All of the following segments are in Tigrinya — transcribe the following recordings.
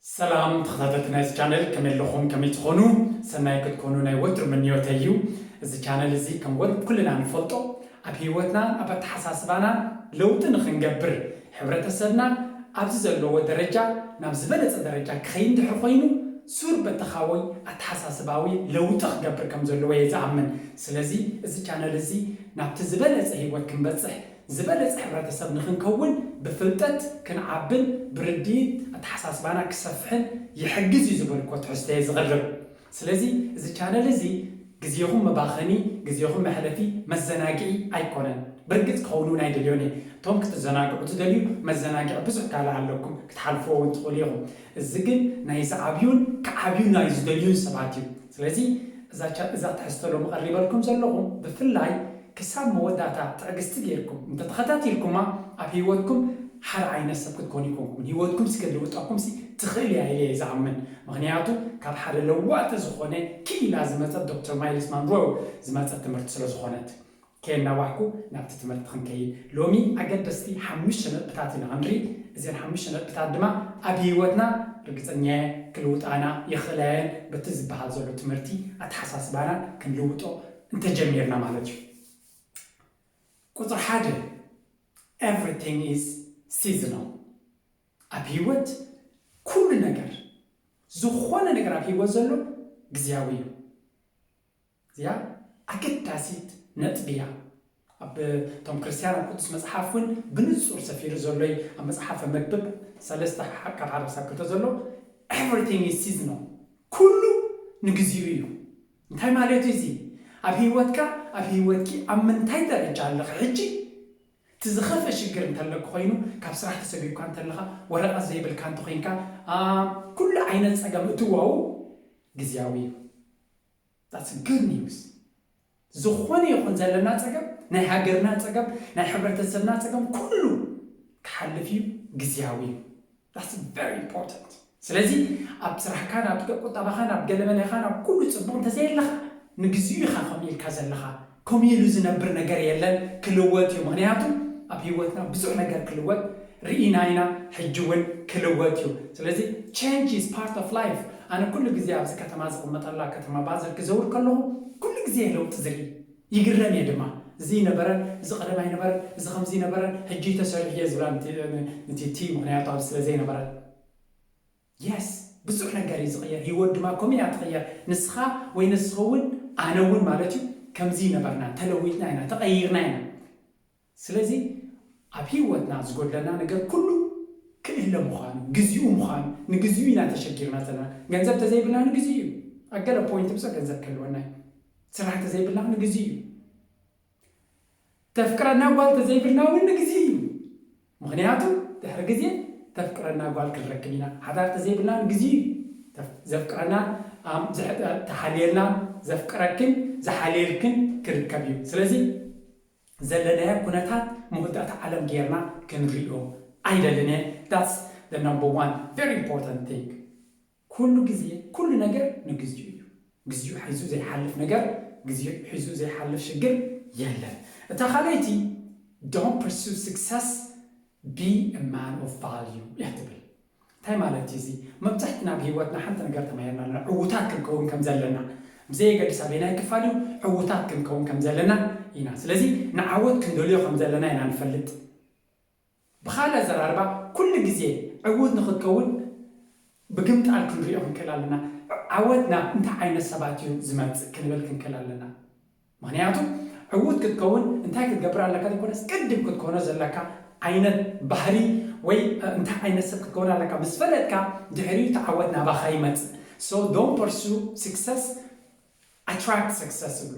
ሰላም ተኸታተልቲ ናይዚ ቻነል፣ ከመይ ኣለኹም? ከመይ ትኾኑ? ሰናይ ክትኮኑ ናይ ወትሩ ምንዮተይ እዩ። እዚ ቻነል እዚ ከም ወል-፣ ኩልና ንፈልጦ፣ ኣብ ህይወትናን ኣብ ኣተሓሳስባናን ለውጢ ንኽንገብር፣ ሕብረተሰብና ኣብዚ ዘለዎ ደረጃ ናብ ዝበለጸ ደረጃ ክኸይድ እንድሕር ኮይኑ፣ ሱር በተኻዊ ኣተሓሳስባዊ ለውጢ ክገብር ከም ዘለዎ እየ ዝኣምን። ስለዚ እዚ ቻነል እዚ ናብቲ ዝበለጸ ህይወት ክንበጽሕ፣ ዝበለጸ ሕብረተሰብ ንኽንከውን፣ ብፍልጠት ክንዓብን ብርድኢት ኣተሓሳስባና ክሰፍሕን ይሕግዝ እዩ ዝበልኩዎ ትሕዝቶ እየ ዝቕርብ። ስለዚ እዚ ቻነል እዚ ግዜኹም መባኸኒ፣ ግዜኹም መሕለፊ፣ መዘናግዒ ኣይኮነን። ብርግጽ ክኸውን እውን ኣይደልዮን እየ። እቶም ክትዘናግዑ ትደልዩ፣ መዘናግዒ ብዙሕ ካልእ ኣለኩም፣ ክትሓልፍዎ እውን ትኽእሉ ኢኹም። እዚ ግን ናይ ዝዓብዩን ክዓብዩ ናይ ዝደልዩን ሰባት እዩ። ስለዚ እዛ ቻ-፣ እዛ ትሕዝቶ ሎሚ ቀሪበልኩም ዘለኹ፣ ብፍላይ ክሳብ መወዳእታ ትዕግስቲ ጌርኩም እንተተኸታቲልኩማ፣ ኣብ ህይወትኩም ሓደ ዓይነት ሰብ ክትኮኑ ይኮንኩም። ህይወትኩም ሲ ክትልውጠኩም ሲ ትኽእል እያ ኢለ እየ ዝኣምን። ምኽንያቱ ካብ ሓደ ለዋጢ ዝኾነ ክኢላ ዝመጸት ዶክተር ማይልስ ማንሮ ዝመጸት ትምህርቲ ስለ ዝኾነት። ከየናዋሕኩ ናብቲ ትምህርቲ ክንከይድ። ሎሚ ኣገደስቲ ሓሙሽተ ነጥብታት ኢና ክንርኢ። እዘን ሓሙሽተ ነጥብታት ድማ ኣብ ህይወትና ርግጸኛ እየ ክልውጣና ይኽእላ እየን። በቲ ዝበሃል ዘሎ ትምህርቲ ኣተሓሳስባና ክንልውጦ እንተጀሚርና ማለት እዩ። ቁጽሪ ሓደ፣ everything is seasonal። ኣብ ህይወት ኩሉ ነገር፣ ዝኾነ ነገር ኣብ ህይወት ዘሎ ግዝያዊ እዩ። እዚኣ ኣገዳሲት ነጥቢ እያ። ኣብ እቶም ክርስትያን ኣብ ቅዱስ መጽሓፍ እውን ብንጹር ሰፊሩ ዘሎ እዩ። ኣብ መጽሓፈ መክብብ ሰለስተ ካብ ሓደ ክሳብ ክልተ ዘሎ፣ everything is seasonal፣ ኩሉ ንግዚኡ እዩ። እንታይ ማለት እዩ እዚ? ኣብ ህይወትካ፣ ኣብ ህይወትኪ ኣብ ምንታይ ደረጃ ኣለኺ ሕጂ? እቲ ዝኸፍአ ሽግር እንተለካ ኮይኑ፣ ካብ ስራሕ ተሰጒግካ እንተለኻ፣ ወረቐት ዘይብልካ እንተኾይንካ፣ አ፣ ኩሉ ዓይነት ጸገም እትዋው ግዝያዊ እዩ። That's good news። ዝኾነ ይኹን ዘለና ጸገም፣ ናይ ሃገርና ጸገም፣ ናይ ሕብረተሰብና ጸገም፣ ኩሉ ክሓልፍ እዩ፣ ግዝያዊ እዩ። That's very important። ስለዚ ኣብ ስራሕካን ኣብ ቁጠባኻን ኣብ ገለመለኻን ኣብ ኩሉ ጽቡቕ እንተዘየለኻ፣ ንግዚኡ ኢኻ ከምኡ ኢልካ ዘለኻ። ከምኡ ኢሉ ዝነብር ነገር የለን፣ ክልወጥ እዩ። ምኽንያቱ ኣብ ህይወትና ብዙሕ ነገር ክልወጥ ርኢና ኢና፣ ሕጂ እውን ክልወጥ እዩ። ስለዚ change is part of life። ኣነ ኩሉ ግዜ ኣብዚ ከተማ ዝቕመጠላ ከተማ ባዘል ክዘውር ከለኹ ኩሉ ግዜ ለውጢ ዝርኢ፣ ይግረም እየ ድማ። እዚ ይነበረን፣ እዚ ቀደም ኣይነበረን፣ እዚ ከምዚ ይነበረን፣ ሕጂ ተሰሪሑ እየ ዝብላ ንቲ-፣ ንቲቲ፣ ምኽንያቱ ኣብዚ ስለ ዘይነበረ። የስ፣ ብዙሕ ነገር እዩ ዝቕየር። ህይወት ድማ ከምኡ እያ ትቕየር። ንስኻ ወይ ንስኺ እውን፣ ኣነ እውን ማለት እዩ፣ ከምዚ ይነበርና፣ ተለዊጥና ኢና፣ ተቐይርና ኢና። ስለዚ ኣብ ህይወትና ዝጎድለና ነገር ኩሉ ክእለ ምዃኑ፣ ግዚኡ ምዃኑ፣ ንግዚኡ ኢና ተሸጊርና ዘለና። ገንዘብ ተዘይብልና ንግዚኡ እዩ። ኣብ ገለ ፖይንት ብሶ ገንዘብ ክህልወና እዩ። ስራሕ ተዘይብልና ንግዚኡ እዩ። ተፍቅረና ጓል ተዘይብልና እውን ንግዚኡ እዩ። ምኽንያቱ ድሕሪ ግዜ ተፍቅረና ጓል ክንረክብ ኢና። ሓዳር ተዘይብልና ንግዚኡ እዩ። ተፍ-፣ ዘፍቅረና፣ ኣም፣ ዘሕ-፣ ተሓልየልና ዘፍቅረክን ዝሓልየልክን ክርከብ እዩ። ስለዚ ዘለናዮ ኩነታት መወዳእታ ዓለም ጌርና ክንሪኦ ኣይደልን እየ። That's the number one very important thing። ኩሉ ግዜ፣ ኩሉ ነገር ንግዚኡ እዩ። ግዚኡ ሒዙ ዘይሓልፍ ነገር፣ ግዚኡ ሒዙ ዘይሓልፍ ሽግር የለን። እታ ካልኣይቲ፣ don't pursue success, be a man of value እያ ትብል። እንታይ ማለት እዩ እዚ? መብዛሕትና ኣብ ህይወትና ሓንቲ ነገር ተማሂርና ኣለና፣ ዕዉታት ክንከውን ከም ዘለና። ብዘየገድስ ኣበየናይ ክፋል እዩ፣ ዕዉታት ክንከውን ከም ዘለና ኢና። ስለዚ ንዓወት ክንደልዮ ከም ዘለና ኢና ንፈልጥ። ብኻልእ ኣዘራርባ፣ ኩሉ ግዜ ዕዉት ንኽትከውን ብግምጣል ክንሪኦ ክንክእል ኣለና። ዓወት ናብ እንታይ ዓይነት ሰባት እዩ ዝመጽእ ክንብል ክንክእል ኣለና። ምኽንያቱ ዕዉት ክትከውን እንታይ ክትገብር ኣለካ ዘይኮነስ፣ ቅድም ክትኮኖ ዘለካ ዓይነት ባህሪ ወይ፣ እ፣ እንታይ ዓይነት ሰብ ክትከውን ኣለካ ምስ ፈለጥካ፣ ድሕሪኡ እቲ ዓወት ናባኻ ይመጽእ። So don't pursue success, attract success ይብሉ።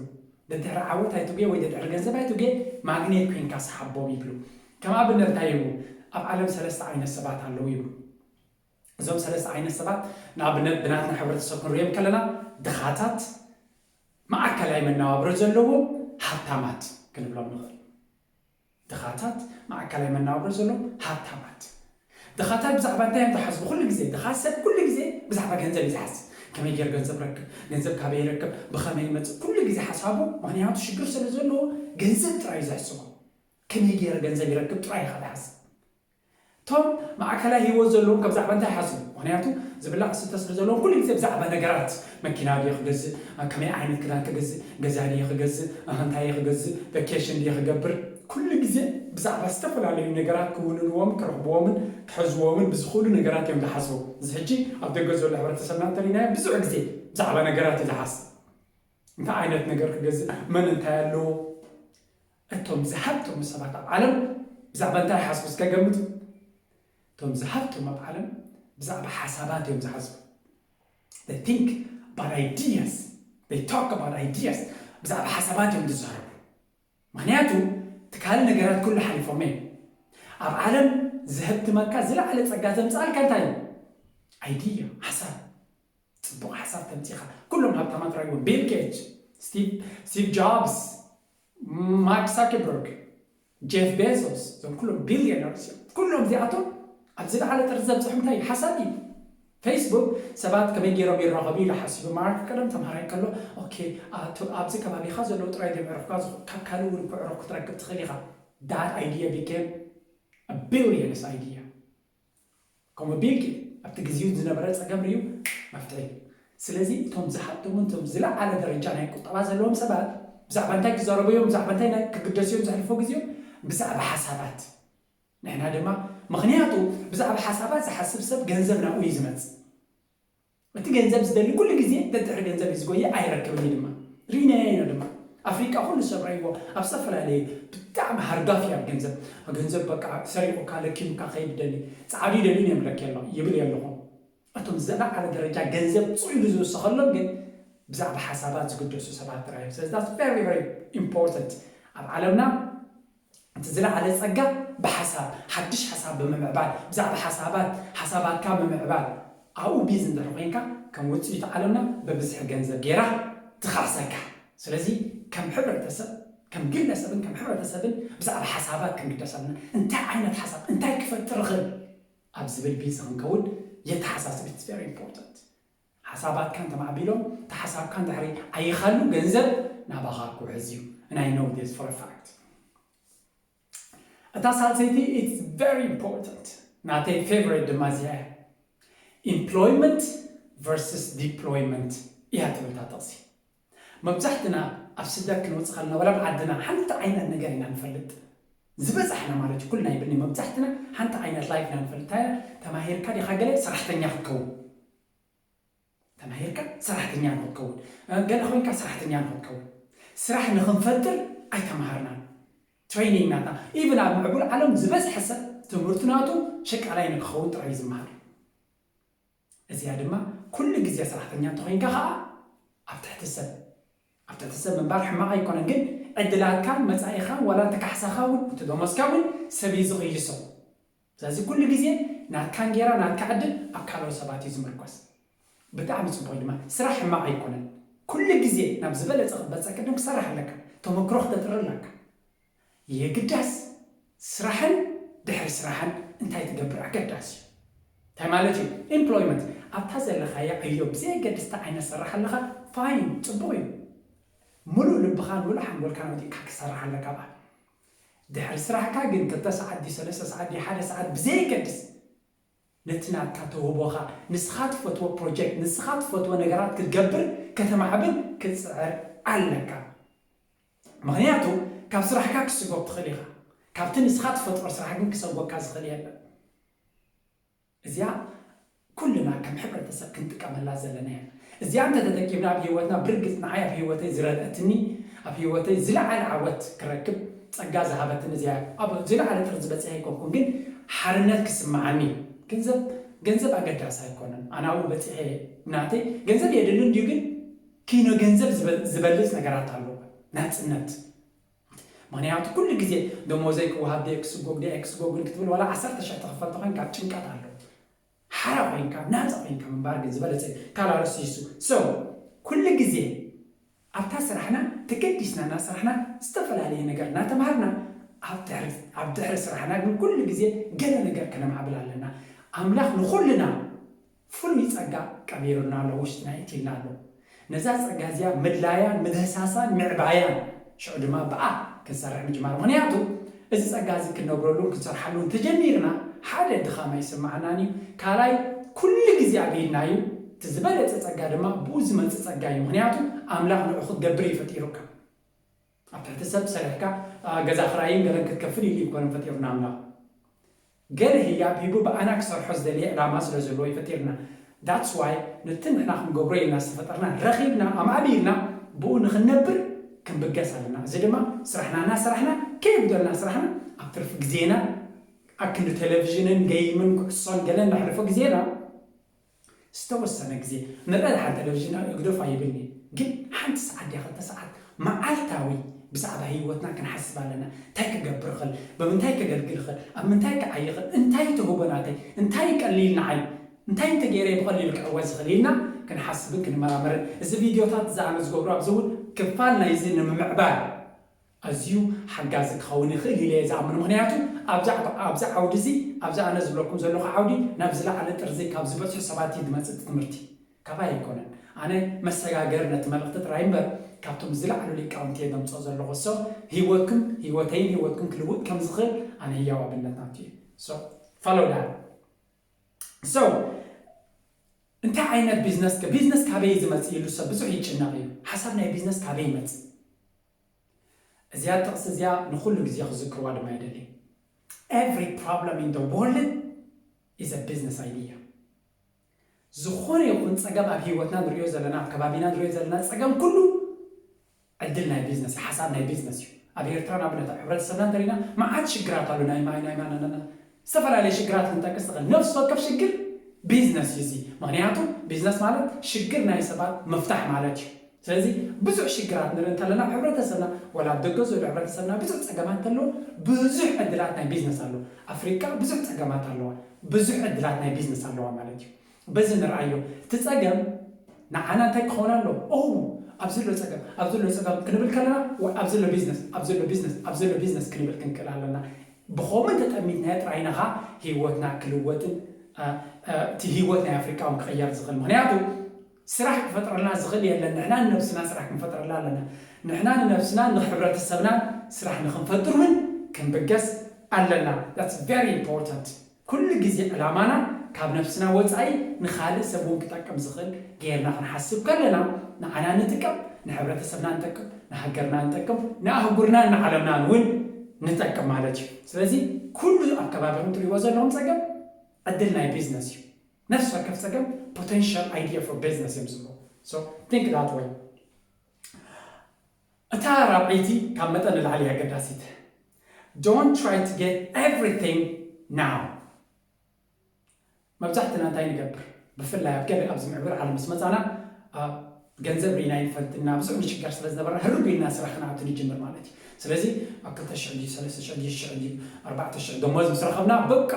ደድሕሪ ዓወት ኣይትጉየ ወይ ደድሕሪ ገንዘብ ኣይትጉየ፣ ማግኔት ኮይንካ ሰሓቦም ይብሉ። ከም ኣብነት እንታይ ይብሉ? ኣብ ዓለም ሰለስተ ዓይነት ሰባት ኣለዉ ይብሉ። እዞም ሰለስተ ዓይነት ሰባት ንኣብነት ብናትና ሕብረተሰብ ክንሪኦም ከለና፣ ድኻታት፣ ማእከላይ መነባብሮ ዘለዎም፣ ሃብታማት ክንብሎም ንኽእል። ድኻታት፣ ማእከላይ መነባብሮ ዘለዎም፣ ሃብታማት። ድኻታት ብዛዕባ እንታይ እዮም ዝሓስቡ? ኩሉ ግዜ ድኻ ሰብ ኩሉ ግዜ ብዛዕባ ገንዘብ እዩ ዝሓስብ። ከመይ ገይር ገንዘብ ረክብ፣ ገንዘብ ካበይ ይረክብ፣ ብኸመይ ይመጽእ፣ ኩሉ ግዜ ሓሳቡ፣ ምኽንያቱ ሽግር ስለ ዘለዎ ገንዘብ ጥራይ እዩ ዘሕስቦ። ከመይ ገይረ ገንዘብ ይረክብ ጥራይ ኢኻ ዝሓስብ። እቶም ማእከላይ ህይወት ዘለዎም ከ ብዛዕባ እንታይ ይሓስቡ? ምኽንያቱ ዝብላዕ ዝስተ ስለ ዘለዎም ኩሉ ግዜ ብዛዕባ ነገራት፣ መኪና ድየ ክገዝእ፣ ከመይ ዓይነት ክዳን ክገዝእ፣ ገዛ ድየ ክገዝእ፣ እንታይ ክገዝእ፣ ቨኬሽን ድየ ክገብር፣ ኩሉ ግዜ ብዛዕባ ዝተፈላለዩ ነገራት ክውንንዎም ክረኽብዎምን ክሕዝዎምን ብዝኽእሉ ነገራት እዮም ዝሓስቡ። እዚ ሕጂ ኣብ ደገ ዘሎ ሕብረተሰብና እንተሪናዮ ብዙሕ ግዜ ብዛዕባ ነገራት እዩ ዝሓስብ። እንታይ ዓይነት ነገር ክገዝእ፣ መን እንታይ ኣለዎ። እቶም ዝሃብቶም ሰባት ኣብ ዓለም ብዛዕባ እንታይ ይሓስቡ እስከ ገምቱ። እቶም ዝሃብቶም ኣብ ዓለም ብዛዕባ ሓሳባት እዮም ዝሓስቡ። They think about ideas. They talk about ideas. ብዛዕባ ሓሳባት እዮም ዝዛረቡ። ምኽንያቱ እቲ ካልእ ነገራት ኩሉ ሓሊፎም እዮም። ኣብ ዓለም ዝህብትመካ ዝለዓለ ጸጋ ዘምጽኣልካ እንታይ እዩ? ኣይድያ፣ ሓሳብ። ጽቡቕ ሓሳብ ተምጺኻ። ኩሎም ሃብታማት ራይዎም፣ ቢል ጌትስ፣ ስቲቭ ጆብስ፣ ማርክ ዛከርበርግ፣ ጄፍ ቤዞስ፣ እዞም ኩሎም ቢልዮነርስ እዮም። ኩሎም እዚኣቶም ኣብ ዝለዓለ ጥርዚ ዘብፅሑ እንታይ እዩ? ሓሳብ እዩ። ፌስቡክ ሰባት ከመይ ገይሮም ይራኸቡ ኢሉ ሓሲቡ። ማርክ ቀደም ተምሃራይ ከሎ፣ ኦኬ፣ ኣብዚ ከባቢኻ ዘለዉ ጥራይ ድዮም ዕረፍካ ዝኾ ካብ ካልእ እውን ክዕረፍ ክትረክብ ትኽእል ኢኻ። That idea became a billion's idea. ከምኡ ቢል ጌት ኣብቲ ግዜኡ ዝነበረ ጸገም ርእዩ መፍትሒ። ስለዚ እቶም ዝሃብቶምን እቶም ዝለዓለ ደረጃ ናይ ቁጠባ ዘለዎም ሰባት ብዛዕባ እንታይ ክዛረቡ እዮም? ብዛዕባ እንታይ ናይ ክግደሱ እዮም ዘሕልፎ ግዜኦም? ብዛዕባ ሓሳባት። ንሕና ድማ ምኽንያቱ ብዛዕባ ሓሳባት ዝሓስብ ሰብ ገንዘብ ናብኡ እዩ ዝመጽእ። እቲ ገንዘብ ዝደሊ ኩሉ ግዜ ደድሕሪ ገንዘብ እዩ ዝጎየ ኣይረክብን እዩ ድማ ሪናዮ ኢና ድማ ኣፍሪቃ ኩሉ ሰብ ረይዎ ኣብ ዝተፈላለየ ብጣዕሚ ሃርጋፍ እያ ገንዘብ ገንዘብ በቃ ሰሪቑካ ለኪሙካ ከይድ ደሊ ፃዕዱ ይደሊ እዮም ለኪ ኣሎ ይብል የለኹም እቶም ዝለዓለ ደረጃ ገንዘብ ፅኢሉ ዝውስኸሎም ግን ብዛዕባ ሓሳባት ዝግደሱ ሰባት ጥራይ እዮም ስለዚ that's very very important ኣብ ዓለምና እቲ ዝለዓለ ጸጋ ብሓሳብ ሓድሽ ሓሳብ ብምምዕባል ብዛዕባ ሓሳባት ሓሳባትካ ምምዕባል ኣብኡ ቢዝ እንድሕር ኮይንካ ከም ውፅኢት ዓለምና ብብዝሒ ገንዘብ ገይራ ትኻዕሰካ ስለዚ ከም ሕብረተሰብ ከም ግለሰብን ከም ሕብረተሰብን ብዛዕባ ሓሳባት ክንግደስ ኣለና እንታይ ዓይነት ሓሳብ እንታይ ክፈጥር ይኽእል ኣብ ዝብል ቢዝ ክንከውን የተሓሳስብ it's very important ሓሳባትካን ተማዕቢሎም እቲ ሓሳብካን ድሕሪ ኣይኻሉ ገንዘብ ናባኻ ክውሕዝ እዩ and I know this for a fact እታ ሳልሰይቲ it's very important ናተይ favorite ድማ እዚኣ እያ employment versus deployment እያ ትብል እታ ጥቕሲ መብዛሕትና ኣብ ስደት ክንወፅእ ከለና ወላ ኣብ ዓድና ሓንቲ ዓይነት ነገር ኢና ንፈልጥ ዝበዛሕና ማለት እዩ ኩልና ይብልኒ መብዛሕትና ሓንቲ ዓይነት life ኢና ንፈልጥ እንታይ ተማሂርካ ዲኻ ገለ ሰራሕተኛ ክትከውን ተማሂርካ ሰራሕተኛ ንክትከውን ገለ ኮይንካ ሰራሕተኛ ንክትከውን ስራሕ ንክንፈጥር ኣይተማሃርናን training ናትና even ኣብ ምዕቡል ዓለም ዝበዝሐ ሰብ ትምህርቱ ናቱ ሸቃላይ ንክኸውን ጥራይ ዝመሃር እዚኣ ድማ ኩሉ ግዜ ሰራሕተኛ እንተኮይንካ ከዓ ኣብ ትሕቲ ሰብ ኣብ ትሕቲ ሰብ ምንባር ሕማቕ ኣይኮነን ግን ዕድላትካን መፃኢኻን ዋላ እቲ ካሕሳኻ እውን እቲ ደሞዝካ እውን ሰብ እዩ ዝቕይሶ ስለዚ ኩሉ ግዜ ናትካን ጌራ ናትካ ዕድል ኣብ ካልኦት ሰባት እዩ ዝምርኮስ ብጣዕሚ ፅቡቅ ድማ ስራሕ ሕማቕ ኣይኮነን ኩሉ ግዜ ናብ ዝበለፀ ክበፀ ቅድም ክሰርሕ ኣለካ ተመክሮ ክተጥሪ ኣለካ የግዳስ ስራሕን ድሕሪ ስራሕን እንታይ ትገብር ኣገዳሲ እዩ እንታይ ማለት እዩ employment ኣብታ ዘለኻያ ዕዮ ብዘየገድስ እንታይ ዓይነት ትሰርሕ ኣለኻ fine ፅቡቕ እዩ ምሉእ ልብኻን ምሉእ ሓንጎልካን ኣውዲቕካ ክትሰርሕ ኣለካ ኣብኣ ድሕሪ ስራሕካ ግን ክልተ ሰዓት ድዩ ሰለስተ ሰዓት ድዩ ሓደ ሰዓት ብዘየገድስ ነቲ ናትካ ተውህቦኻ ንስኻ ትፈትዎ project ንስኻ ትፈትዎ ነገራት ክትገብር ከተማዕብል ክትፅዕር ኣለካ ምኽንያቱ ካብ ስራሕካ ክስጎግ ትኽእል ኢኻ ካብቲ ንስኻ ትፈጥሮ ስራሕ ግን ክሰጎግካ ዝኽእል የለን እዚኣ ኩልና ከም ሕብረተሰብ ክንጥቀመላ ዘለና እያ እዚኣ እንተተጠቂምና ኣብ ህይወትና ብርግፅ ንዓይ ኣብ ህይወተይ ዝረድአትኒ ኣብ ህይወተይ ዝለዓለ ዓወት ክረክብ ጸጋ ዝሃበትኒ እዚኣ ኣብ ዝለዓለ ጥርዚ በፂሐ ኣይኮንኩን ግን ሓርነት ክስምዓኒ ገንዘብ ገንዘብ ኣገዳሲ ኣይኮነን ኣነ ኣብኡ በፂሐ ናተይ ገንዘብ የድልን ድዩ ግን ኪኖ ገንዘብ ዝበልፅ ነገራት ኣለዎ ናፅነት ምክንያቱ ኩሉ ግዜ ደሞዘይ ክወሃብ ድየ ክስጎግ ድየ ኣይክስጎግን ክትብል ዋላ ዓሰርተ ሽሕ ተኸፈል ተኾይንካ ኣብ ጭንቀት ኣሎ ሓራ ኮይንካ ናፃ ኮይንካ ምንባር ግን ዝበለፀ እዩ ካልእ ኣርእስቲ ይሱ so ኩሉ ግዜ ኣብታ ስራሕና ተገዲስና እና ስራሕና ዝተፈላለየ ነገር እናተምሃርና ኣብ ድሕሪ ስራሕና ግን ኩሉ ግዜ ገለ ነገር ከነማዕብል ኣለና ኣምላኽ ንኩልና ፍሉይ ጸጋ ቀቢሩልና ኣሎ ውሽጥና የእትዩልና ኣሎ ነዛ ጸጋ እዚኣ ምድላያን ምድህሳሳን ምዕባያን ሽዑ ድማ ብኣ ክንሰርሕ ምጅማር ምኽንያቱ እዚ ጸጋ እዚ ክንነብረሉን ክንሰርሓሉን ተጀሚርና ሓደ ድኻም ኣይስምዓናን እዩ። ካልኣይ፣ ኩሉ ግዜ ኣብ ኢድና እዩ። እቲ ዝበለጸ ጸጋ ድማ ብኡ ዝመጽእ ጸጋ እዩ። ምኽንያቱ ኣምላኽ ንዑ ክትገብር እዩ ፈጢሩካ። ኣብ ትሕቲ ሰብ ሰሪሕካ፣ ኣ፣ ገዛ ክራይን ገለን ክትከፍል ኢሉ ይኮነን ፈጢሩና ኣምላኽ። ገለ ህያብ ሂቡ ብኣና ክሰርሖ ዝደለየ ዕላማ ስለ ዘለዎ እዩ ፈጢርና። That's why ነቲ ንሕና ክንገብሮ ኢልና ዝተፈጠርና ረኺብና ኣማእቢልና ብኡ ንኽንነብር ክንብገስ ኣለና። እዚ ድማ ስራሕና እናሰራሕና ከየጉደልና ስራሕና ኣብ ትርፊ ግዜና ኣብ ክንዲ ቴሌቪዥንን ገይምን ኩዕሶን ገለን ነሕልፎ ግዜና ዝተወሰነ ግዜ ንርአ። ሓንቲ ቴሌቪዥን እግደፍ ኣይብልኒ፣ ግን ሓንቲ ሰዓት ድያ ክልተ ሰዓት መዓልታዊ ብዛዕባ ህይወትና ክንሓስብ ኣለና። እንታይ ክገብር እኽል? ብምንታይ ከገልግል እኽል? ኣብ ምንታይ ክዓይ እኽል? እንታይ ትህቦ ናተይ? እንታይ ቀሊል ንዓይ? እንታይ እንተገይረ ብቐሊሉ ክዕወት ዝኽእል ኢልና ክንሓስብን ክንመራመርን። እዚ ቪድዮታት እዚ ኣነ ዝገብሮ ኣብዚ እውን ክፋል ናይዚ ንምምዕባል ኣዝዩ ሓጋዚ ክኸውን ይኽእል ኢለ እየ ዝኣምን። ምኽንያቱ ኣብዚ ዓብ-፣ ኣብዚ ዓውዲ እዚ፣ ኣብዚ ኣነ ዝብለኩም ዘለኹ ዓውዲ ናብ ዝለዓለ ጥርዚ ካብ ዝበጽሑ ሰባት እዩ ዝመጽእ እቲ ትምህርቲ። ካባይ ኣይኮነን። ኣነ መሰጋገር ነቲ መልእኽቲ ጥራይ እምበር ካብቶም ዝለዓሉ ሊቃውንቲ እየ ዘምጽኦ ዘለኹ። So ህይወትኩም፣ ህይወተይን ህይወትኩም ክልውጥ ከም ዝኽእል ኣነ ህያው ኣብነት ናቱ እየ። So follow that። So እንታይ ዓይነት ቢዝነስ ከ፣ ቢዝነስ ካበይ እዩ ዝመጽእ ኢሉ ሰብ ብዙሕ ይጭነቕ እዩ። ሓሳብ ናይ ቢዝነስ ካበይ ይመጽእ? እዚኣ ጥቕሲ እዚኣ ንኹሉ ግዜ ክዝክርዋ ድማ ይደሊ። Every problem in the world is a business idea። ዝኾነ ይኹን ጸገም ኣብ ህይወትና ንሪኦ ዘለና፣ ኣብ ከባቢና ንሪኦ ዘለና ጸገም ኩሉ ዕድል ናይ ቢዝነስ፣ ሓሳብ ናይ ቢዝነስ እዩ። ኣብ ኤርትራ ንኣብነት ኣብ ሕብረተሰብና እንተሪና መዓት ሽግራት ኣሎ። ናይ ማይ፣ ናይ ማይ፣ ናይ ማይ፣ ዝተፈላለዩ ሽግራት ክንጠቅስ ትኽእል። ነፍሲ ወከፍ ሽግር ቢዝነስ እዩ እዚ። ምኽንያቱ ቢዝነስ ማለት ሽግር ናይ ሰባት ምፍታሕ ማለት እዩ። ስለዚ ብዙሕ ሽግራት ንርኢ እንተለና ኣብ ሕብረተሰብና፣ ወላ ኣብ ደገ ዘሎ ሕብረተሰብና ብዙሕ ጸገማት እንተለዎ፣ ብዙሕ ዕድላት ናይ ቢዝነስ ኣሎ። ኣፍሪቃ ብዙሕ ጸገማት ኣለዋ፣ ብዙሕ ዕድላት ናይ ቢዝነስ ኣለዋ ማለት እዩ። በዚ ንርኣዮ። እቲ ጸገም ንዓና እንታይ ክኸውን ኣለዎ? ኦ፣ ኣብዚ ዘሎ ጸገም፣ ኣብዚ ዘሎ ጸገም ክንብል ከለና፣ ወ-፣ ኣብዚ ዘሎ ቢዝነስ፣ ኣብዚ ዘሎ ቢዝነስ፣ ኣብዚ ዘሎ ቢዝነስ ክንብል ክንክእል ኣለና። ብኸምኡ እንተጠሚትናዮ ጥራይ ኢና ኸኣ ህይወትና ክልወጥን፣ እ፣ እ፣ እቲ ህይወት ናይ ኣፍሪቃ እውን ክቕየር ዝኽእል። ምኽንያቱ ስራሕ ክፈጥረልና ዝኽእል የለን። ንሕና ንነብስና ስራሕ ክንፈጥረላ ኣለና። ንሕና ንነብስና ንሕብረተሰብና ስራሕ ንኽንፈጥር እውን ክንብገስ ኣለና። That's very important። ኩሉ ግዜ ዕላማና ካብ ነብስና ወጻኢ ንኻልእ ሰብ እውን ክጠቅም ዝኽእል ጌርና ክንሓስብ ከለና፣ ንዓና ንጥቀም፣ ንሕብረተሰብና ንጠቅም፣ ንሃገርና ንጠቅም፣ ንኣህጉርናን ንዓለምናን እውን ንጠቅም ማለት እዩ። ስለዚ ኩሉ ኣብ ከባቢኹም ትሪእዎ ዘለኹም ጸገም ዕድል ናይ ቢዝነስ እዩ። ነፍሲ ወከፍ ጸገም potential idea for business እዮም ዝብሉ። So think that way። እታ ራብዐይቲ ካብ መጠን ንላዕሊ እያ ኣገዳሲት። Don't try to get everything now። መብዛሕትና እንታይ ንገብር? ብፍላይ ኣብ ገለ ኣብዚ ምዕቡል ዓለም ምስ መጻና፣ ኣብ ገንዘብ ርኢና ይንፈልጥና፣ ብዙሕ ንሽገር ስለ ዝነበርና፣ ህርብ ኢልና ስራሕ ክንኣቱ ንጅምር ማለት እዩ። ስለዚ ኣብ ክልተ ሽሕ ድዩ፣ ሰለስተ ሽሕ ድዩ፣ ሽሕ ድዩ፣ ኣርባዕተ ሽሕ ደሞዝ ምስ ረኸብና፣ በቃ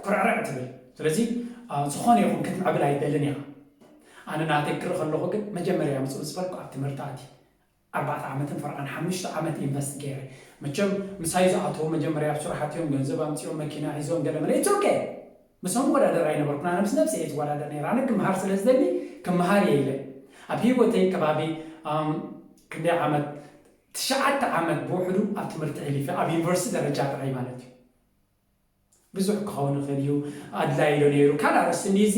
ኩርዕርዕ ትብል። ስለዚ፣ አ፣ ዝኾነ ይኹን ክትምዕብል ኣይደልን ኢኻ። ኣነ ናተይ ክርኢ ከለኹ ግን መጀመርያ ምጽእ ምስ በልኩ ኣብ ትምህርቲ ኣትየ። ኣርባዕተ ዓመትን ፈርቓን ሓሙሽተ ዓመት ኢንቨስት ገይረ። መቸም ምሳይ ዝኣተዉ መጀመርያ ኣብ ስራሕ ኣትዮም ገንዘብ ኣምጺኦም መኪና ሒዞም ገለ መለ፣ it's okay። ምስኦም ወዳደር ኣይነበርኩን፣ ኣነ ምስ ነብሰይ እየ ዝወዳደር ነይረ። ኣነ ክመሃር ስለ ዝደሊ ክመሃር እየ ኢለ። ኣብ ህይወተይ ከባቢ፣ ኣም፣ ክንደይ ዓመት፣ ትሽዓተ ዓመት ብውሕዱ ኣብ ትምህርቲ ሕሊፈ፣ ኣብ ዩኒቨርሲቲ ደረጃ ጥራይ ማለት እዩ። ብዙሕ ክኸውን ይኽእል እዩ፣ ኣድላዪ ዶ ነይሩ ካልእ ኣርእስቲ እንድዩ እዚ።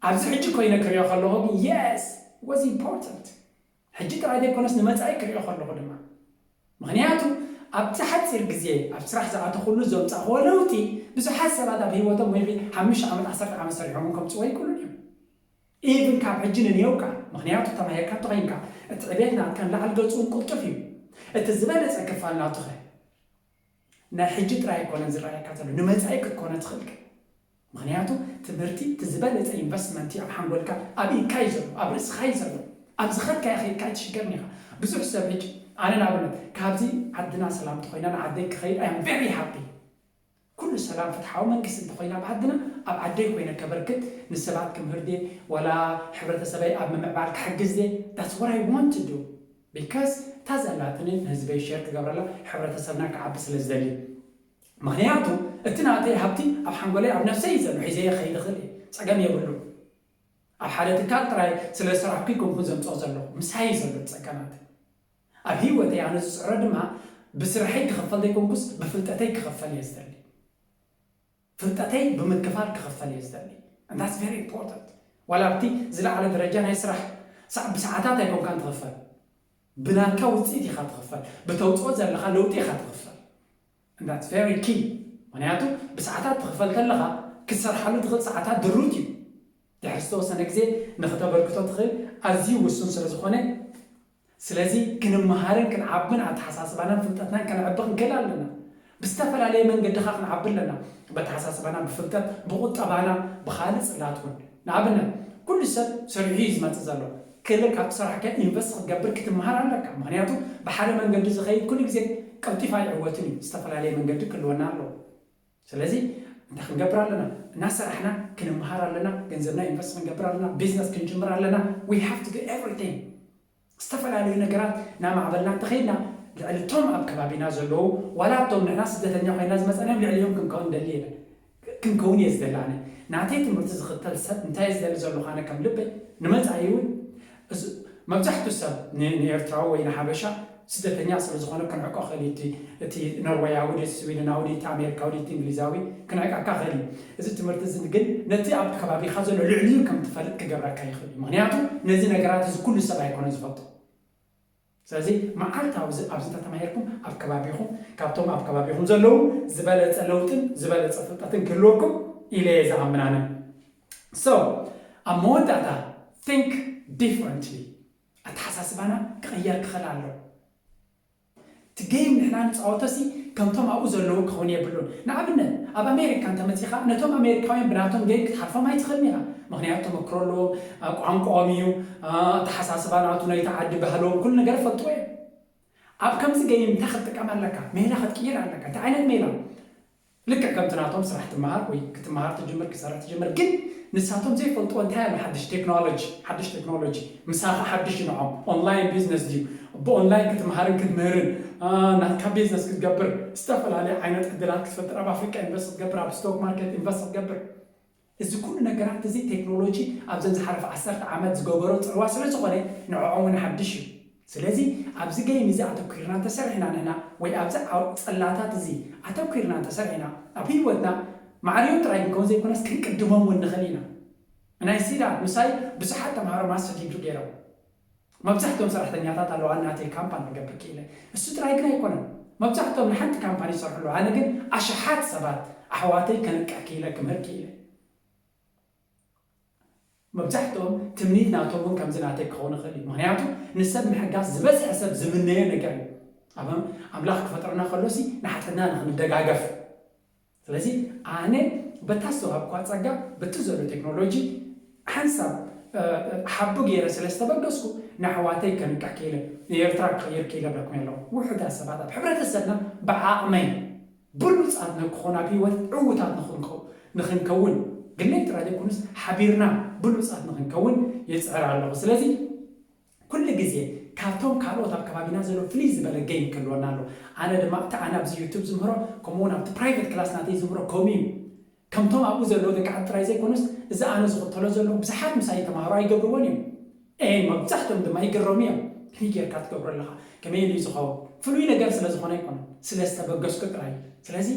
ኣብዚ ሕጂ ኮይነ ክሪኦ ከለኹ ግን yes, was important። ሕጂ ጥራይ ዘይኮነስ ንመጻኢ ክሪኦ ከለኹ ድማ። ምኽንያቱ ኣብቲ ሓጺር ግዜ ኣብ ስራሕ ዝኣተኹሉ ዘምጻእክዎ ለውጢ ብዙሓት ሰባት ኣብ ህይወቶም maybe ሓሙሽተ ዓመት ዓሰርተ ዓመት ሰሪሖም እውን ከምጽእዎ ይኽእሉ እዮም። ኢቭን ካብ ሕጂ ንንየውካ፣ ምኽንያቱ ተማሂርካ እንተኾይንካ እቲ ዕቤት ናትካ ንላዕሊ ገጹ እውን ቅልጡፍ እዩ። እቲ ዝበለጸ ክፋል ናቱኸ? ናይ ሕጂ ጥራይ ኣይኮነን ዝረኣየካ ዘሎ፣ ንመጻኢ ክትኮነ ትኽእል ግን። ምኽንያቱ ትምህርቲ እቲ ዝበለጸ ኢንቨስትመንት እዩ ኣብ ሓንጎልካ፣ ኣብ ኢድካ እዩ ዘሎ፣ ኣብ ርእስኻ እዩ ዘሎ። ኣብ ዝኸድካዮ ከይድካ ኣይትሽገርን ኢኻ። ብዙሕ ሰብ ሕጂ፣ ኣነ ንኣብነት ካብዚ ዓድና ሰላም ተኾይና ንዓደይ ክኸይድ I am very happy። ኩሉ ሰላም ፍትሓዊ መንግስቲ እንተኾይና ኣብ ዓድና፣ ኣብ ዓደይ ኮይነ ከበርክት፣ ንሰባት ክምህር ድየ፣ ዋላ ሕብረተሰበይ ኣብ ምምዕባል ክሕግዝ ድየ? That's what I want to do። Because እታ ዘላትኒ ንህዝበይ ሼር ክገብረላ፣ ሕብረተሰብና ክዓቢ ስለ ዝደሊ። ምኽንያቱ እቲ ናተይ ሃብቲ ኣብ ሓንጎለይ ኣብ ነብሰይ እዩ ዘሎ፣ ሒዘዮ ክኸይድ እኽእል እየ፣ ጸገም የብሉ። ኣብ ሓደ ትካል ጥራይ ስለ ዝሰራሕኩ ኣይኮንኩን ዘምጽኦ ዘለኹ፣ ምሳይ እዩ ዘሎ ጸገማት። ኣብ ህይወተይ ኣነ ዝጽዕሮ ድማ ብስርሐይ ክኽፈል ዘይኮንኩስ ብፍልጠተይ ክኽፈል እየ ዝደሊ። ፍልጠተይ ብምክፋል ክኽፈል እየ ዝደሊ። And that's very important። ዋላ ኣብቲ ዝለዓለ ደረጃ ናይ ስራሕ ብሰዓታት ኣይኮንካን ትኽፈል፣ ብናትካ ውፅኢት ኢኻ ትኽፈል፣ ብተውፅኦ ዘለኻ ለውጢ ኢኻ ትኽፈል። And that's very key። ምክንያቱ ብሰዓታት ትኽፈል ከለኻ ክትሰርሓሉ ትኽእል ሰዓታት ድሩት እዩ። ድሕሪ ዝተወሰነ ግዜ ንኽተበርክቶ ትኽእል ኣዝዩ ውሱን ስለ ዝኾነ፣ ስለዚ ክንመሃርን ክንዓብን ኣተሓሳስባናን ፍልጠትናን ከነዕቢ ክንክእል ኣለና። ብዝተፈላለየ መንገዲ ኻ ክንዓቢ ኣለና። በተሓሳስባና፣ ብፍልጠት፣ ብቁጠባና፣ ብኻልእ ጽላት እውን። ንኣብነት ኩሉ ሰብ ሰሪሑ እዩ ዝመጽእ ዘሎ። ክልል ካብ ሰራሕካ ኢንቨስት ክትገብር ክትመሃር ኣለካ። ምክንያቱ ብሓደ መንገዲ ዝኸይድ ኩሉ ግዜ ቀልጢፋ ይዕወትን እዩ። ዝተፈላለየ መንገዲ ክህልወና ኣለዎ። ስለዚ እንታይ ክንገብር ኣለና? እናሰራሕና ክንመሃር ኣለና። ገንዘብና ኢንቨስት ክንገብር ኣለና። ቢዝነስ ክንጅምር ኣለና። We have to do everything። ዝተፈላለዩ ነገራት እናማዕበልና እንተኸይድና ልዕሊ እቶም ኣብ ከባቢና ዘለዉ ዋላ እቶም ንሕና ስደተኛ ኮይና ዝመፀና እዮም ልዕሊኦም ክንከውን ደሊ የለን። ክንከውን እየ ዝደሊ ኣነ። ናተይ ትምህርቲ ዝኽተል ሰብ እንታይ እየ ዝደሊ ዘለኹ ኣነ ከም ልበይ ንመፃኢ እውን መብዛሕትኡ ሰብ ንኤርትራዊ ወይ ንሓበሻ ስደተኛ ስለ ዝኾነ ክንዕቆ ኽእል እቲ ኖርወያዊ ድዩ ስዊድናዊ ድዩ እቲ ኣሜሪካዊ ድዩ እቲ እንግሊዛዊ ክንዕቃካ ኽእል እዩ። እዚ ትምህርቲ እዚ ግን ነቲ ኣብ ከባቢኻ ዘሎ ልዕሊኡ ከም ትፈልጥ ክገብረካ ይኽእል እዩ። ምክንያቱ ነዚ ነገራት እዚ ኩሉ ሰብ ኣይኮነ ዝፈልጦ። ስለዚ መዓልታዊ ኣብዚ እንተተማሂርኩም ኣብ ከባቢኹም ካብቶም ኣብ ከባቢኹም ዘለዉ ዝበለፀ ለውጥን ዝበለፀ ፍልጠትን ክህልወኩም ኢለ እየ ዝኣምን ኣነ። So ኣብ መወዳእታ think differently። ኣተሓሳስባና ክቕየር ክኽእል ኣሎ። እቲ ጌም ንሕና ንፃወቶ ሲ ከምቶም ኣብኡ ዘለዉ ክኸውን የብሉን። ንኣብነት ኣብ ኣሜሪካ እንተመፂኻ ነቶም ኣሜሪካውያን ብናቶም ጌም ክትሓልፎም ኣይትኽእልን ኢኻ። ምክንያቱ ተመክሮ ኣለዎም፣ ቋንቋኦም እዩ፣ ኣተሓሳስባ ናቱ ናይቲ ዓዲ ባህሎም ኩሉ ነገር ይፈልጥዎ እዮም። ኣብ ከምዚ ጌም እንታይ ክትጥቀም ኣለካ? ሜላ ክትቅይር ኣለካ። እንታይ ዓይነት ሜላ? ልክዕ ከምቲ ናቶም ስራሕ ትመሃር ወይ ክትመሃር ትጅምር ክትሰርሕ ትጅምር ግን ንሳቶም ዘይፈልጥዎ እንታይ ኣሎ ሓድሽ ቴክኖሎጂ ሓድሽ ቴክኖሎጂ ምሳኻ ሓድሽ እዩ ንዖም ኦንላይን ቢዝነስ ድዩ ብኦንላይን ክትመሃርን ክትምህርን ናትካ ቢዝነስ ክትገብር ዝተፈላለየ ዓይነት ዕድላት ክትፈጥር ኣብ ኣፍሪካ ኢንቨስት ክትገብር ኣብ ስቶክ ማርኬት ኢንቨስት ክትገብር እዚ ኩሉ ነገራት እዚ ቴክኖሎጂ ኣብዘን ዝሓለፈ ዓሰርተ ዓመት ዝገበሮ ፅልዋ ስለ ዝኾነ ንዕኦም እውን ሓድሽ እዩ ስለዚ ኣብዚ ገይም እዚ ኣተኲርና እንተሰሪሕና ንሕና ወይ ኣብዚ ዓው- ፅላታት እዚ ኣተኲርና እንተሰሪሕና ኣብ ህይወትና ማዕርዮም ጥራይ ክንከውን ዘይኮነስ ክንቅድሞም እውን ንኽእል ኢና ናይ ሲዳ ምሳይ ብዙሓት ተምሃሮ ማስተር ዲግሪ ገይሮም መብዛሕትኦም ሰራሕተኛታት ኣለዋ ናተይ ካምፓኒ ክገብር ክኢለ እሱ ጥራይ ግን ኣይኮነን መብዛሕትኦም ንሓንቲ ካምፓኒ ይሰርሑ ኣለዉ ኣነ ግን ኣሽሓት ሰባት ኣሕዋተይ ከንቅሕ ክኢለ ክምህር ክኢለ መብዛሕትኦም ትምኒት ናቶም እውን ከምዚ ናተይ ክኸውን ይኽእል እዩ ምክንያቱ ንሰብ ምሕጋዝ ዝበዝሐ ሰብ ዝምነዮ ነገር እዩ ኣብ ኣምላኽ ክፈጥረና ከሎሲ ንሓትሕትና ንክንደጋገፍ ስለዚ ኣነ በታ ዝተዋሃብኳ ጸጋ በቲ ዘሎ ቴክኖሎጂ ሓንሳብ ሓቡ ገይረ ስለ ዝተበገስኩ ንኣሕዋተይ ከንቅሕ ክኢለ ንኤርትራ ክቕይር ክኢለ ብለኩም ኣለኹ ውሑዳት ሰባት ኣብ ሕብረተሰብና ብዓቕመይ ብሉጻት ንክኾን ኣብ ህይወት ዕዉታት ንኽንከው- ንኽንከውን ግለይ ጥራይ ዘይኮኑስ ሓቢርና ብሉጻት ንኽንከውን ይጽዕር ኣለኹ ስለዚ ኩሉ ግዜ ካብቶም ካልኦት ኣብ ከባቢና ዘሎ ፍልይ ዝበለ ገይም ክህልወና ኣሎ ኣነ ድማ እቲ ኣነ ኣብዚ ዩቱብ ዝምህሮ ከምኡውን ኣብቲ ፕራይቨት ክላስ ናተይ ዝምህሮ ከምኡ እዩ ከምቶም ኣብኡ ዘለዉ ደቂ ዓዲ ጥራይ ዘይኮኑስ እዚ ኣነ ዝኽተሎ ዘለኹ ብዙሓት ምሳይ ተምሃሮ ኣይገብርዎን እዮም ኤን መብዛሕቶም ድማ ይግረሙ እዮም ከመይ ጌርካ ትገብሮ ኣለኻ ከመይ ኢሉ ዝኸውን ፍሉይ ነገር ስለ ዝኾነ ኣይኮነን ስለ ዝተበገስኩ ጥራይ ስለዚ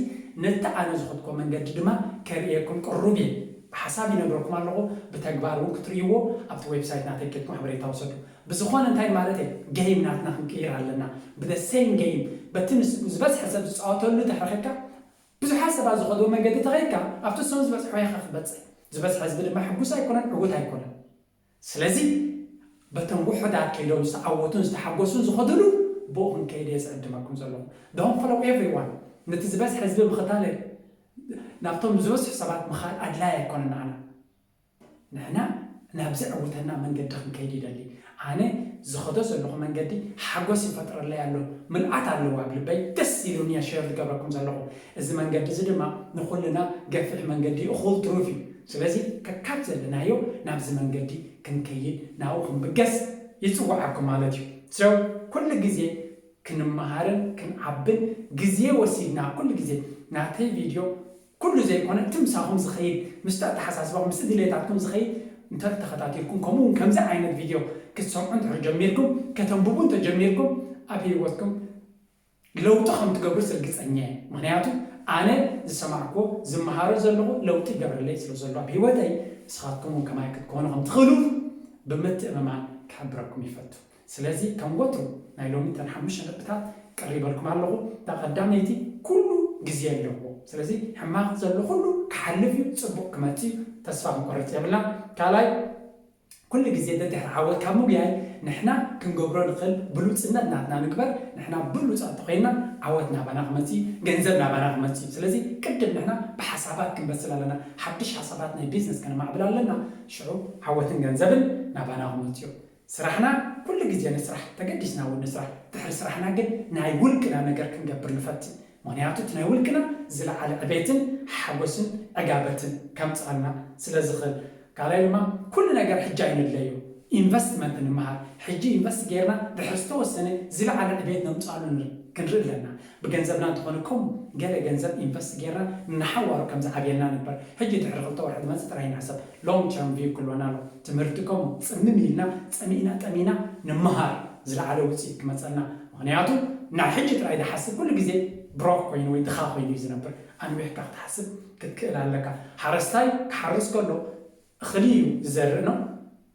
ነቲ ኣነ ዝኸድኮ መንገዲ ድማ ከርእየኩም ቅሩብ እየ ብሓሳብ ይነግረኩም ኣለኹ ብተግባር እውን ክትርእይዎ ኣብቲ ዌብሳይት ናተይ ከድኩም ሓበሬታ ውሰዱ ብዝኾነ እንታይ ማለት እየ ገይም ናትና ክንቅይር ኣለና ብደ ሴም ገይም በቲ ዝበዝሐ ሰብ ዝፃወተሉ ተሕረኸካ ብዙሓት ሰባት ዝኸድዎ መንገዲ ተኸይድካ ኣብቲ እሶም ዝበፅሐ ኢኻ ክትበፅሕ ዝበዝሐ ህዝቢ ድማ ሕጉስ ኣይኮነን ዕዉት ኣይኮነን ስለዚ በቶም ውሑዳት ከይዶም ዝተዓወቱን ዝተሓጎሱን ዝኸድሉ ብኡ ክንከይድ እየ ዝዕድመኩም ዘለኹ don't follow everyone ነቲ ዝበዝሐ ህዝቢ ምኽታል ናብቶም ዝበዝሑ ሰባት ምኻድ ኣድላይ ኣይኮነን ንዓና ንሕና ናብዚ ዕውተና መንገዲ ክንከይድ ይደሊ ኣነ ዝኸዶ ዘለኹ መንገዲ ሓጎስ ይፈጥረለይ ኣሎ ምልኣት ኣለዎ ኣብ ልበይ ደስ ኢሉኒ እየ ሸር ዝገብረኩም ዘለኹ እዚ መንገዲ እዚ ድማ ንኹልና ገፊሕ መንገዲ እኹል ትሩፍ እዩ ስለዚ ከካብ ዘለናዮ ናብዚ መንገዲ ክንከይድ ናብኡ ክንብገስ ይፅውዓኩም ማለት እዩ so ኩሉ ግዜ ክንመሃርን ክንዓብን ግዜ ወሲድና ኩሉ ግዜ ናተይ ቪድዮ ኩሉ ዘይኮነ እቲ ምሳኹም ዝኸይድ ምስቲ ኣተሓሳስባኹም ምስቲ ድሌታትኩም ዝኸይድ እንተ ተኸታቲልኩም ከምኡ እውን ከምዚ ዓይነት ቪድዮ ክትሰምዑ እንድሕር ጀሚርኩም ከተንብቡ እንተጀሚርኩም ኣብ ህይወትኩም ለውጢ ከም ትገብሩ ስርግፀኛ እየ ምክንያቱ ኣነ ዝሰማዕኩዎ ዝመሃሮ ዘለኹ ለውጢ ይገብረለይ ስለ ዘሎ ኣብ ህይወተይ ንስኻትኩም እውን ከማይ ክትኮኑ ከም ትኽእሉ ብምትእምማን ክሕብረኩም ይፈቱ። ስለዚ ከም ወትሩ ናይ ሎሚ ተን ሓሙሽተ ነጥብታት ቀሪበልኩም ኣለኹ። እታ ቀዳመይቲ ኩሉ ግዜ ኣለዎ። ስለዚ ሕማቕ ዘሎ ኩሉ ክሓልፍ እዩ፣ ጽቡቕ ክመጽእ እዩ። ተስፋ ክንቆርጽ የብልና። ካልኣይ ኩሉ ግዜ ደድሕሪ ዓወት ካብ ምጉያይ ንሕና ክንገብሮ ንኽእል ብሉጽነት ናትና ንግበር። ንሕና ብሉጻት ተኾይንና ዓወት ናባና ክመጽእ እዩ፣ ገንዘብ ናባና ክመጽእ እዩ። ስለዚ ቅድም ንሕና ብሓሳባት ክንበስል ኣለና። ሓድሽ ሓሳባት ናይ ቢዝነስ ከነማዕብል ኣለና። ሽዑ ዓወትን ገንዘብን ናባና ክመጽእ እዩ። ስራሕና ኩሉ ግዜ ንስራሕ ተገዲስና እውን ንስራሕ። ድሕሪ ስራሕና ግን ናይ ውልቅና ነገር ክንገብር ንፈትን። ምኽንያቱ እቲ ናይ ውልቅና ዝለዓለ ዕቤትን ሓጎስን ዕጋበትን ከምፅኣልና ስለ ዝኽእል። ካልኣይ ድማ ኩሉ ነገር ሕጂ ኣይንድለዮ። ኢንቨስትመንት ንምሃር። ሕጂ ኢንቨስት ጌርና ድሕሪ ዝተወሰነ ዝለዓለ ዕቤት ነምፅኣሉ ንር- ክንርኢ ኣለና። ብገንዘብና እንተኾነ ከምኡ ገለ ገንዘብ ኢንቨስት ጌርና ንሓዋሩ ከም ዝዓብየልና ንግበር። ሕጂ ድሕሪ ክልተ ወርሒ ዝመፅእ ጥራይ ንሕሰብ። ሎንግ ተርም ቪው ክልወና ኣሎ። ትምህርቲ ከምኡ ጽምም ኢልና ጸሚእና ጠሚና ንምሃር ዝለዓለ ውፅኢት ክመፀልና። ምኽንያቱ ናይ ሕጂ ጥራይ ዝሓስብ ኩሉ ግዜ ብሮክ ኮይኑ ወይ ድኻ ኮይኑ እዩ ዝነብር። ኣንዊሕካ ክትሓስብ ክትክእል ኣለካ። ሓረስታይ ክሓርስ ከሎ እኽሊ እዩ ዝዘርእ ነው።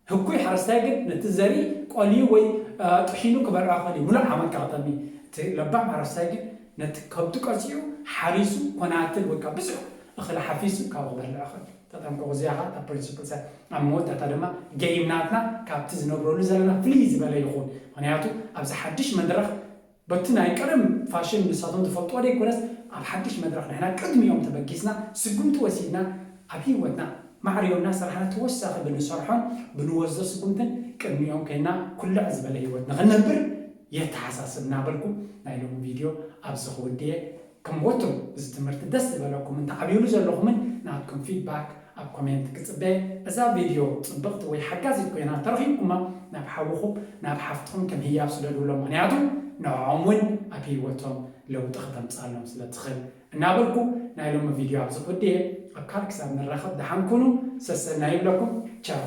ህኩይ ሓረስታይ ግን ነቲ ዘርኢ ቆልዩ ወይ አ፣ ጥሒኑ ክበልዖ ክእል እዩ። ሙሉእ ዓመት ክጠሚ። እቲ ለባም ሓረስታይ ግን ነቲ ከብቱ ቀፂዑ ሓሪሱ ኮናትል ወይ ከዓ ብዙሕ እኽሊ ሓፊሱ ካብኡ ክበልዕ ይኽእል። ተጠንቀቑ። እዚኣ ከዓ እታ ፕሪንስፕል ሳይ ኣብ መወዳእታ ድማ ጌም ናትና ካብቲ ዝነብረሉ ዘለና ፍልይ ዝበለ ይኹን። ምኽንያቱ ኣብዚ ሓድሽ መድረኽ በቲ ናይ ቀደም ፋሽን ንሳቶም ዝፈልጥዎ ዘይኮነስ ኣብ ሓድሽ መድረኽ ንሕና ቅድሚኦም ተበጊስና ስጉምቲ ወሲድና ኣብ ህይወትና ማዕርዮና ስራሕና ተወሳኺ ብንሰርሖን ብንወስዶ ስጉምትን ቅድሚኦም ኮይና ኩልዕ ዝበለ ህይወት ንኽንነብር የተሓሳስብ እናበልኩ ናይ ሎሚ ቪድዮ ኣብዚ ክውድየ። ከም ወትሩ እዚ ትምህርቲ ደስ ዝበለኩም እንተዓብዩሉ ዘለኹምን ናትኩም ፊድባክ ኣብ ኮሜንት ክጽበ። እዛ ቪድዮ ጽብቕቲ ወይ ሓጋዚት ኮይና ተረኺብኩማ ናብ ሓውኹም ናብ ሓፍትኹም ከም ህያብ ስደዱሎም፣ ምኽንያቱ ንዕኦም እውን ኣብ ህይወቶም ለውጢ ክተምጽኣሎም ስለ ትኽእል እናበልኩ ናይ ሎሚ ቪድዮ ኣብዚ ክውድየ። ኣብ ካልእ ክሳብ ንራኸብ ደሓን ኩኑ። ሰሰናዩ ይብለኩም። ቻው።